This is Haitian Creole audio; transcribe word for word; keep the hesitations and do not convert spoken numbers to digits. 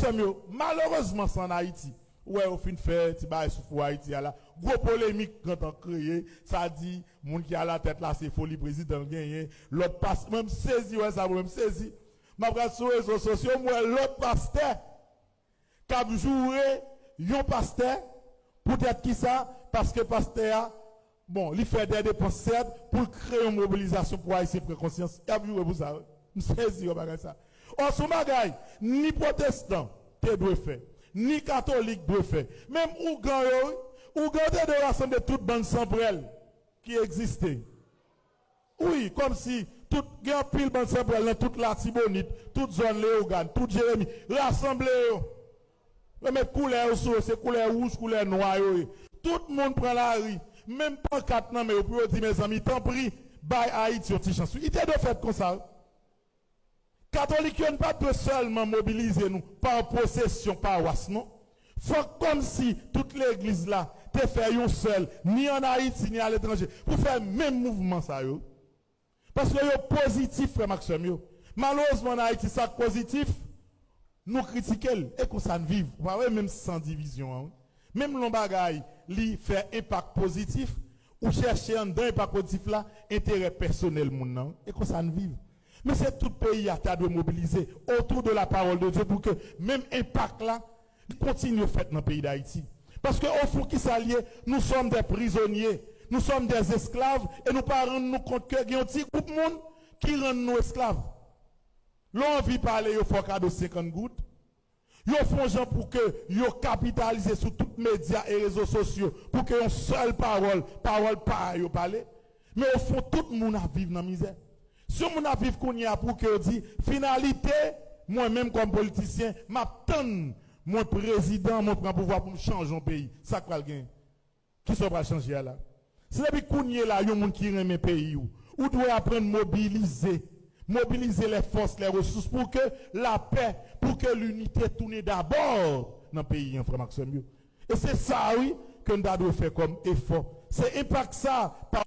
Tanm yo, malerezman, se ann Ayiti. Ou wè, yo fin fè ti bagay sou Fò Ayiti a la. Gwo polemik gentan kreye, sa di, moun ki alatèt la, se foli prezidan l genyen. Lòt pas, mwen, m sezi, wè sa, mwen, m sezi. M ap gad sou rezo sosyo, m wè lòt pastè k ap joure yon pastè. Poutèt ki sa? Paske pastè a, bon, li fè dè depans, sèt, pou l kreye yon mobilizasyon pou Ayisyen pran konsyans. Y ap joure pou sa, wi. M sezi wè bagay sa. Ò, se yon bagay, ni pwotestan te dwe fè, ni katolik dwe fè. Menm ougan yo, wi. Ougan yo te dwe rasanble tout bann sanprèl ki egziste. Wi, kòmsi tout, gen anpil bann sanprèl nan tout Latibonit, tout zòn Leyogàn, tout Jeremi. Rasanble yo. Yo met koulè yo sou yo, se koulè wouj, koulè nwa yo ye. Tout moun pran lari, menm pankat nan men yo pou yo di, mezanmi, tanpri, bay Ayiti yon ti chans. Wi, li te dwe fèt konsa, wi. Katolik yo, n pa dwe sèlman mobilize nou pa pwosesyon pawas, non. Fòk kòmsi tout legliz la te fè yon sèl, ni ann Ayiti, ni aletranje, pou fè menm mouvman sa yo. Paske yo pozitif, frè m ak sè m yo. Malerezman, ann Ayiti, sa k pozitif, nou kritike l. E konsa n viv. Ou pa wè, menm san divizyon an, wi. Menm lè yon bagay, li fè enpak pozitif, ou chèche anndan enpak pozitif la, enterè pèsonèl moun nan, wi. E konsa n viv. Men se tout peyi a ta dwe mobilize autour de la parole de Dieu pou ke menm enpak la, li kontinye fèt nan peyi Dayiti. Paske, ofon, kisa l ye? Nous sommes des prisonniers, nous sommes des esclaves, e nou pa rann nou kont ke gen yon ti gwoup moun ki rann nou esklav. Lè w anvi pale, yo fè w kado senkant goud. Yo fè yon jan pou ke yo kapitalize sou tout medya e rezo sosyo, pou ke yon sèl pawòl, pawòl pa yo pale. Men ofon, tout moun ap viv nan mizè. Si yon moun ap viv kounye a pou ke yo di, finalite, mwen menm kòm politisyen, m ap tann mwen prezidan, mwen pran pouvwa pou m chanje yon peyi. Sa k pral genyen? Kisa w pral chanje a la? Se depi kounye la, yon moun ki renmen peyi w, ou dwe aprann mobilize. Mobilize les forces, les ressources pou ke lapè, pou ke linite tounen dabò nan peyi an, frè m ak sè m yo. E se sa, wi, ke n ta dwe fè kòm efò. Se enpak sa, pa